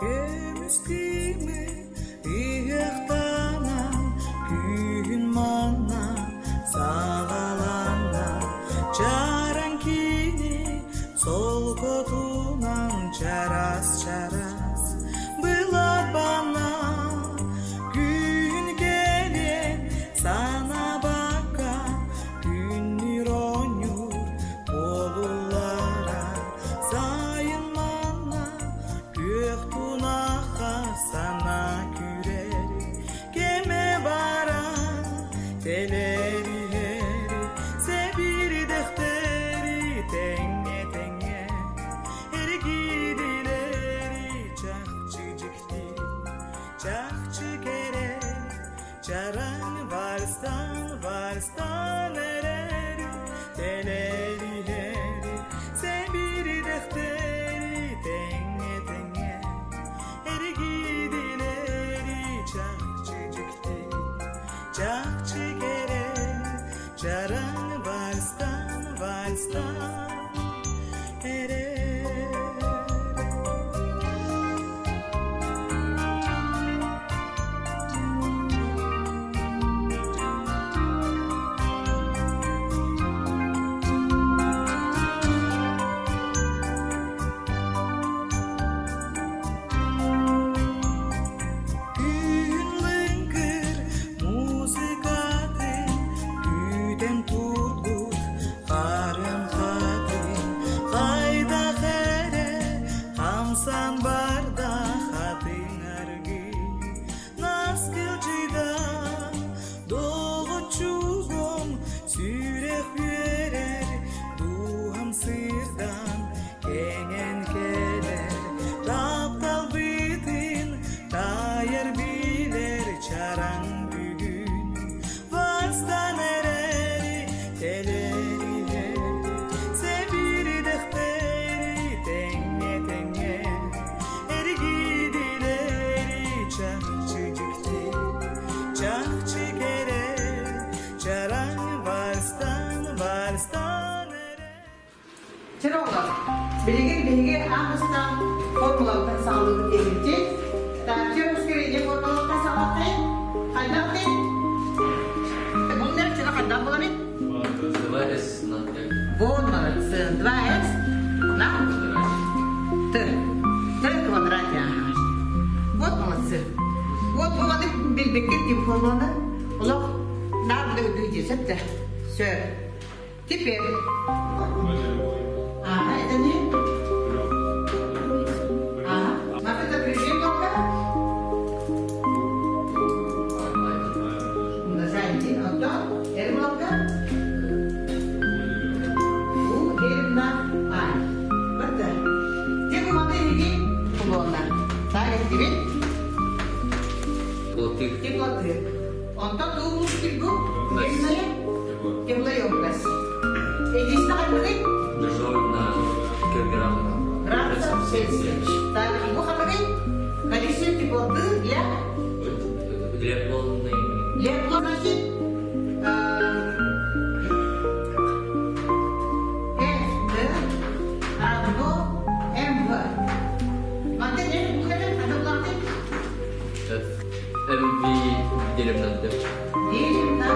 Көмүс кыымы ыһыахтанан күһүн манна саҕаланна чараҥ кини солкотунан чарас-чарас былабана күн кэлэн санаабакка күннүүр оонньуур буолуллара сайын манна Күөх тунахха санаа күүрэр, кэмэ баран тэлэриһэр, сэбирдэхтэри тэҥҥэ-тэҥҥэ эргийдилэри чахчы дьикти, чахчы кэрэ, чараҥ вальстан вальстан эрэр, тэлэриһэр, сэбирдэхтэри тэҥҥэ-тэҥҥэ эргийдилэри чахчы дьикти, чахчы кэрэ, чараҥ вальстан вальстан эрэр. Күн лыҥкыр музыкатын күүтэн турбут харын хатын хайдах эрэ хамсан барда хатыҥ аргый наскылдьыйда доҕоччугум сүрэх үөрэр дууһам сырдан кэҥэн кэлэр тапталбытын таайар билэр чараҥ бүгүн вальстан эрэри тэлэриһэр сэбирдэхтэри тэҥҥэ-тэҥҥэ эргийдилэри чахчы дьикти чахчы кэрэ чараҥ вальстан вальстан эрэ Чороҕор, билигин биһиги аан бастаан формулабытын саҕалыыбыт диэбиттии, тааччы ускорение формулаттан саҕалаххайын, хайдах дий? Бу чына хайдах буолабит? 2С на Т. Вот молодцы. 2С на Т. Т квадрате, ага. Вот молодцы. Вот бу маны билбиккит тим формуланы олох наар дүйдүү сөп Сөп. Теперь. Ага, это не? Ага. Маты напряжение только. Умножаем один, а то R много. У делим на А. Вот так. Где мы могли Кулона. Так, теперь. Теплоты. Теплоты. Онтон уу киргу? Теплоемкость. Единственное, ханныгый? Державный килограмм. Градусов Цельсия. Так, бу ханныгый? Количество теплоты для? Для полной. Для полной, значит, Ф равно МВ. Мантан не булган МВ делим на Д. Делим на Д.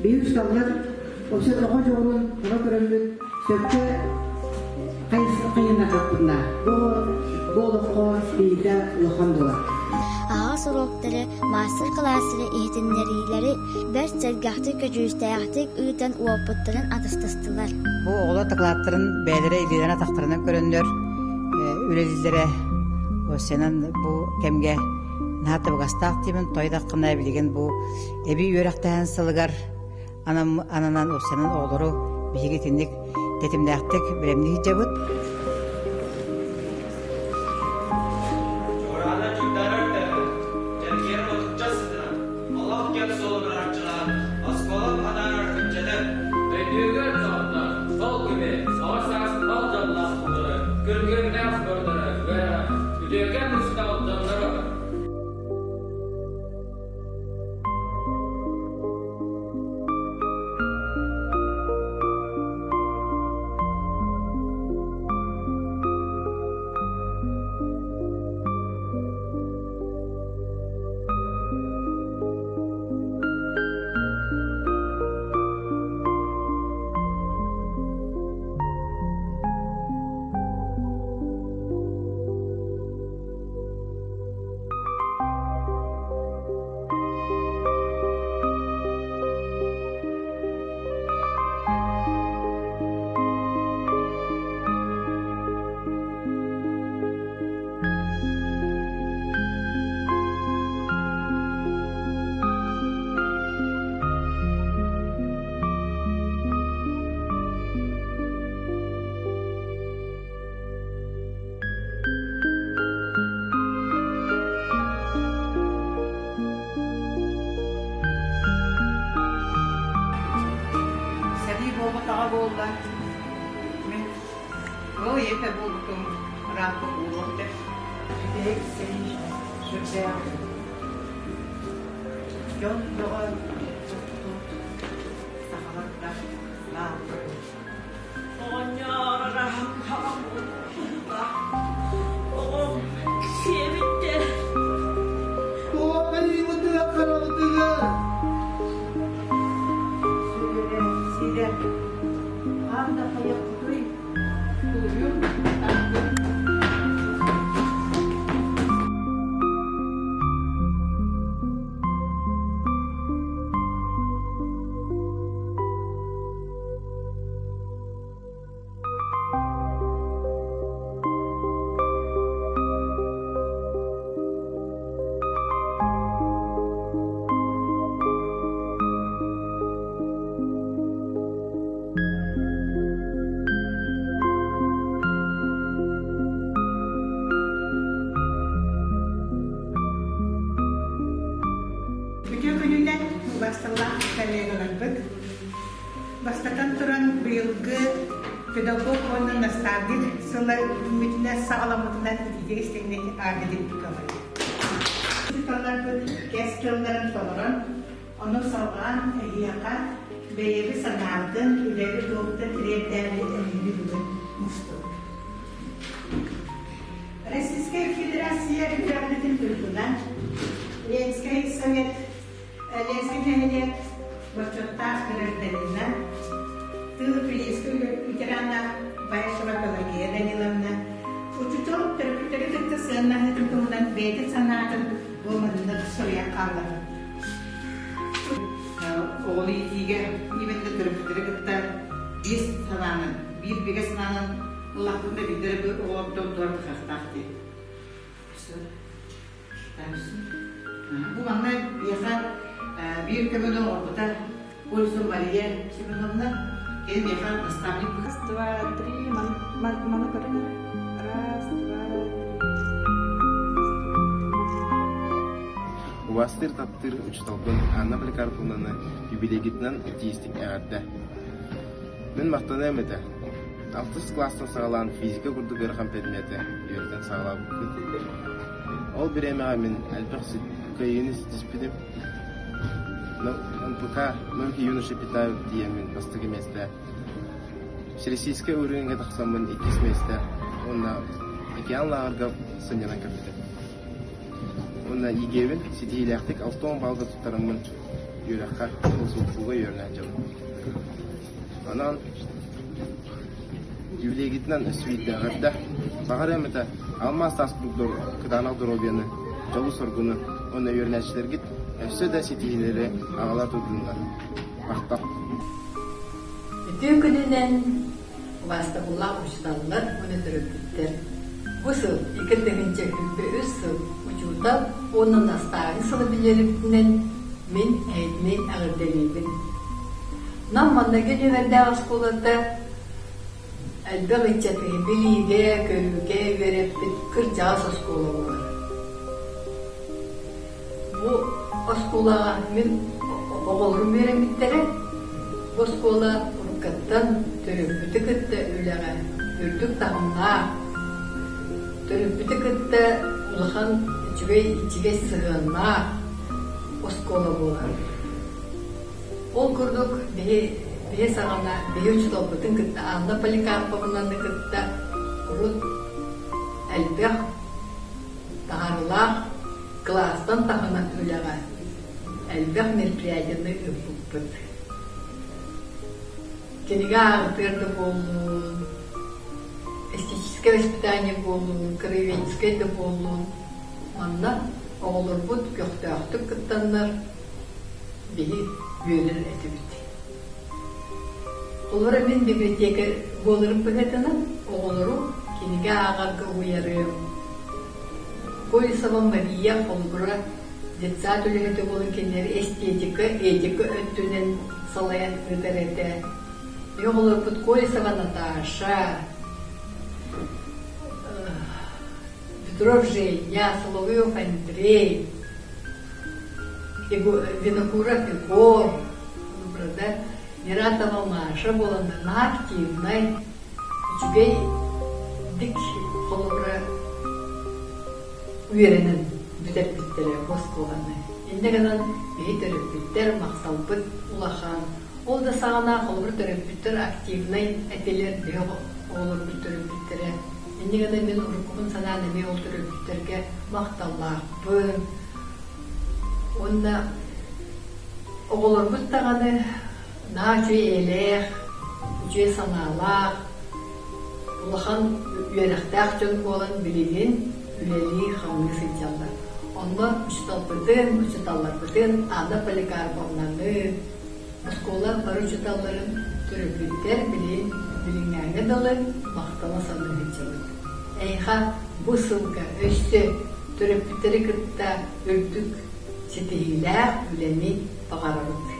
Биһи учууталлар өссө оҕо дьоҕурун таба көрөммүт сөпкө хайыннардахпытына бу бу олоххо биһиэхэ улахан буолар. Аһаҕас уруоктары, маастар-кылаастары, иһитиннэриилэри бэрт сэргэхтик, көдьүүстээхтик ыытан уопуттарын атастастылар. Бу оҕолор дакылааттарын бэйэлэрэ илиилэрин атахтарынан көрөннөр үлэлииллэрэ Осенан бу кэмгэ наһаа табыгастаах диибин тойдаххына билигин бу эбии үөрэхтээһин сылыгар ананан Осенан оҕолору биһиги итинник тэтимнээхтик бэлэмнии сылдьабыт. Чуораана чугдарар тыаһын, чэлгиэн отучча сытынан, олох кэм суолун арчылаан, оскуола хатаарар ыччаты. Өйдүүгэр соһуттар, сол күнү, оҕо саас ол дьоллоох сыллары, күргүөмнээх спордары, үөрэҕи, үтүөкэн учуутал дьоннору. Сэрии буолбатаҕа буолла. Мин ыал ийэтэ буолбутум ырааппыт буолуох этэ. Бүтэһик сэрии сүрдээх дьон бөҕө туппут сахалар да бааллар. Оҕонньор араһым хаҕам Оҕом сиэбиттэр. Туохайыбытыгар харабытыгар. Сүрүнэ сиидэ хаан да хайахпытый тулуйун тардын. Үтүө күнүнэн убастылаах коллегаларбыт! Бастатан туран, быйылгы педагог уонна наставник сыла үүммүтүнэн саҕаламмытынан итиитик истиҥник аадырбыкабыт. Учууталларбыт кэс тылларын толорон, ону салҕаан эһиэхэ бэйэбит санаабытын, үлэбит уопутун тириэрдээри эһиги бүгүн мустубут. Российскай Федерация үөрэҕирбитин туйгуна, Ленскэй совет Ленскэй нэһилиэк бочуоттаах гражданина, тыыл филийскэй ветерана Баишева Пелагея Даниловна учуутал төрөппүттэри кытта сыаннаһыытын туһунан бэйэтин санаатын бу маннык суруйан хаалларбыт. Оҕону иитиигэ именно төрөппүттэри кытта биир санаанан, биир бигэ санаанан ыллахпытына биирдэрэ бу оҕолордон турар кыахтаах дии. Бу манна биһиэхэ биир көмөнү оҥорбута Кольцова Мария Семеновна. Кини миэхэ наставник. Раз, два, три. Маны көрүн. Раз, два, три. Убаастыыр таптыыр учууталбын Анна Поликарповнаны юбилейгитинэн итиистик эҕэрдэ. Мин махтаныам этэ. Алтыс кылаастан саҕалаан физика курдук ыарахан предмети үөрэтэн саҕалаабыппыт. Ол бириэмэҕэ мин элбэх кыайыыны ситиспитим. НПК «Многие юноши питают» диэммин бастакы миэстэ. Всероссийскай уровеньга тахсаммын иккис миэстэ уонна океан лааҕырга сынньанан кэлбитим. Уонна ЕГЭ-бин ситиһиилээхтик 60 баллга туттараммын. үөрэххэ, ХСУ-га үөрэнэ сылдьабын. Онон юбилейгитинэн өссө биирдэ эҕэрдэ. Баҕарыам этэ алмаас таас курдук кытаанах доруобуйаны, дьолу-соргуну уонна үөрэнээччилэргит өссө да ситиһиилэри аҕала турдуннар. Махтал. Үтүө күнүнэн убаастабыллаах учууталлар уонна төрөппүттэр! Бу сыл 2023 сыл учуутал уонна наставник сыла биллэрибитинэн мин эһигини эҕэрдэлиибин. Нам манныгы нүөмэрдээх оскуолата элбэх ыччаты билиигэ, көрүүгэ үөрэппит кырдьаҕас оскуола буолар. Бу оскуолаҕа мин оҕолорум үөрэммиттэрэ. Бу оскуола уруккаттан төрөппүтү кытта үлэҕэ үрдүк таһымнаах, төрөппүтү кытта улахан үчүгэй ичигэс сыһыаннаах оскуола буолар. Ол курдук биһи биһи саҕана биһи учууталбытын кытта Анна Поликарповнаны кытта урут элбэх таһаарыылаах кылаастан таһынан үлэҕэ элбэх мероприятиены ыыппыппыт. Кинигэ ааҕытыгар да буоллун, эстетическое воспитание буоллун, краеведческай да буоллун, манна оҕолорбут көхтөөхтүк кыттаннар биһи үөрэр этибит. Олор мин библиотека буоларым быһыытынан оҕолору кинигэ ааҕарга уһуйарым. Колесова Мария холобура детсад үлэһитэ буолан кинилэри эстетика, этика өттүнэн салайан ыытар этэ. Биһи оҕолорбут Колесова Наташа, Петров Женя, Соловьев Андрей, Винокуров Егор, правда, Нератова Маша буоланнар наһаа активнай, үчүгэй дик холобура үөрэнэн бүтэрбиттэрэ бу оскуоланы. Инньэ гынан биһи төрөппүттэр махталбыт улахан. Ол да саҕана холобур төрөппүттэр активнай этилэр биһи оҕолорбут төрөппүттэрэ. Инньэ гынан мин уруккубун санаан эмиэ ол төрөппүттэргэ махталлаахпын. Уонна оҕолорбут даҕаны наһаа үчүгэй эйэлээх, үчүгэй санаалаах, улахан үөрэхтээх дьон буолан билигин үлэлии-хамныы сылдьаллар. Онно учууталбытын, учууталларбытын Анна Поликарповнаны, оскуола бары учууталларын төрөппүттэр билигин билиҥҥээҥҥэ дылы махтана саныы сылдьабыт. Эйиэхэ бу сылга өссө төрөппүттэри кытта үрдүк ситиһиилээх үлэни баҕарабыт.